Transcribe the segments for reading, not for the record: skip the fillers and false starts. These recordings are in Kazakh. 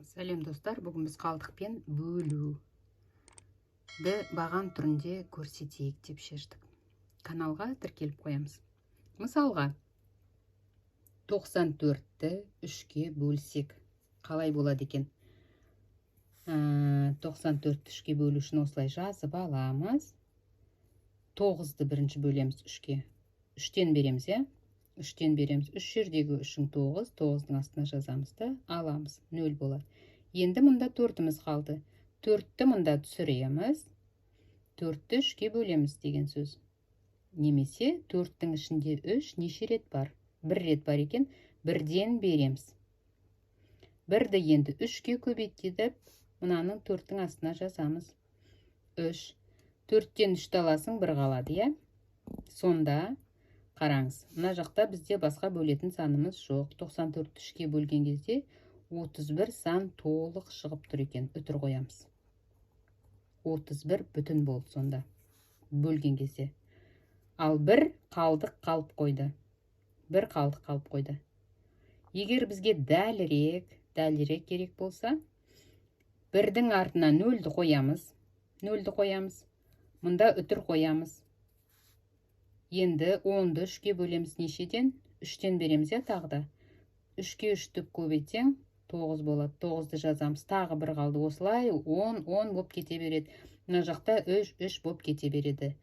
Сәлем, достар! Бүгін біз қалдықпен бөлуді баған түрінде көрсетейік деп шештік. Каналға тіркеліп қоямыз. Мысалға, 94-ті 3-ке бөлсек, қалай болады екен? 94-ті 3-ке бөлу үшін осылай жазып аламыз. 9-ды бірінші бөлеміз 3-ке. 3-тен береміз, иә? 3-тен береміз. 3 жердегі 3-ің 9, 9-дың астына жазамыз да аламыз. 0 болады. Енді мұнда төртіміз қалды. Төртті мұнда түсіреміз. Төртті 3-ке бөлеміз деген сөз. Немесе төрттің ішінде 3 неше рет бар? Бір рет бар екен, бірден береміз. Бірді енді 3-ке көбейт деп, мынаның төрттің астына жазамыз. 3. Төрттен үшті аласың, бір қалады, иә? Сонда қараңыз, мына жақта бізде басқа бөлетін санымыз жоқ. 94-ті 3-ке бөлген кезде 31 сан толық шығып тұр екен. Үтір қоямыз. 31 бүтін болды сонда бөлген кезде. Ал бір қалдық қалып қойды. Бір қалдық қалып қойды. Егер бізге дәлірек керек болса, бірдің артына нөлді қоямыз. Нөлді қоямыз. Мұнда үтір қоямыз. Енді 10-ды 3-ке бөлеміз нешеден? 3-тен береміз, иә, тағы да. 3-ке 3-ті көбейтсең, 9 болады. 9-ды жазамыз. Тағы бір қалды. Осылай 10, 10 болып кете береді. Мына жақта 3, 3 болып кете береді.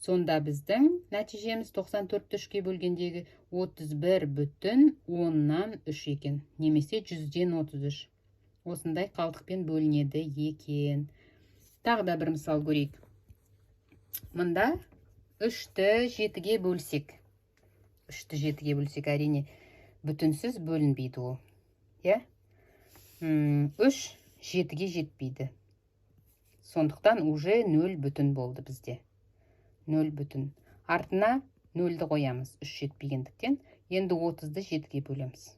Сонда біздің нәтижеміз 94-ті 3-ке бөлгендегі 31 бүтін оннан 3 екен. Немесе 100-ден 33. Осындай қалдықпен бөлінеді екен. Тағы да бір мысал көрейік. Мында 3-ті 7-ге бөлсек. 3-ті 7-ге бөлсек, әрине, бүтінсіз бөлінбейді ол. Иә? 3 7-ге жетпейді. Сондықтан уже 0 бүтін болды бізде. 0 бүтін. Артына 0-ді қоямыз. 3 жетпегендіктен енді 30-ды 7-ге бөлеміз.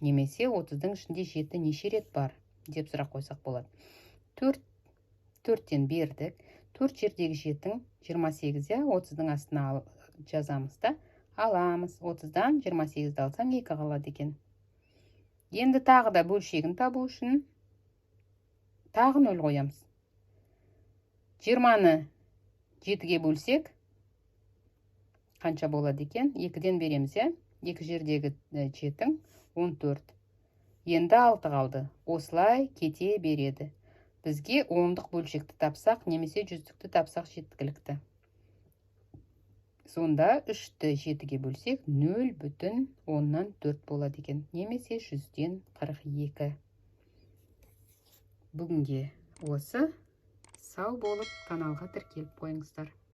Немесе 30-дың ішінде 7 неше рет бар деп сұрақ қойсақ болады. 4, 4-тен бердік. 4 жердегі 7-ің 28, иә, 30-дың астына жазамыз да аламыз. 30-дан 28-ді алсаң, 2 қалады екен. Енді тағы да бөлшегін табу үшін тағы 0 қоямыз. 20-ны 7-ге бөлсек, қанша болады екен? 2-ден береміз, иә? 2 жердегі 7-ің 14. Енді 6 қалды. Осылай кете береді. Бізге ондық бөлшекті тапсақ, немесе жүздікті тапсақ, жеткілікті. Сонда 3-ті 7-ге бөлсек, 0 бүтін оннан 4 болады екен. Немесе 100-ден 42. Бүгінге осы. Сау болып, каналға тіркеліп қойыңыздар.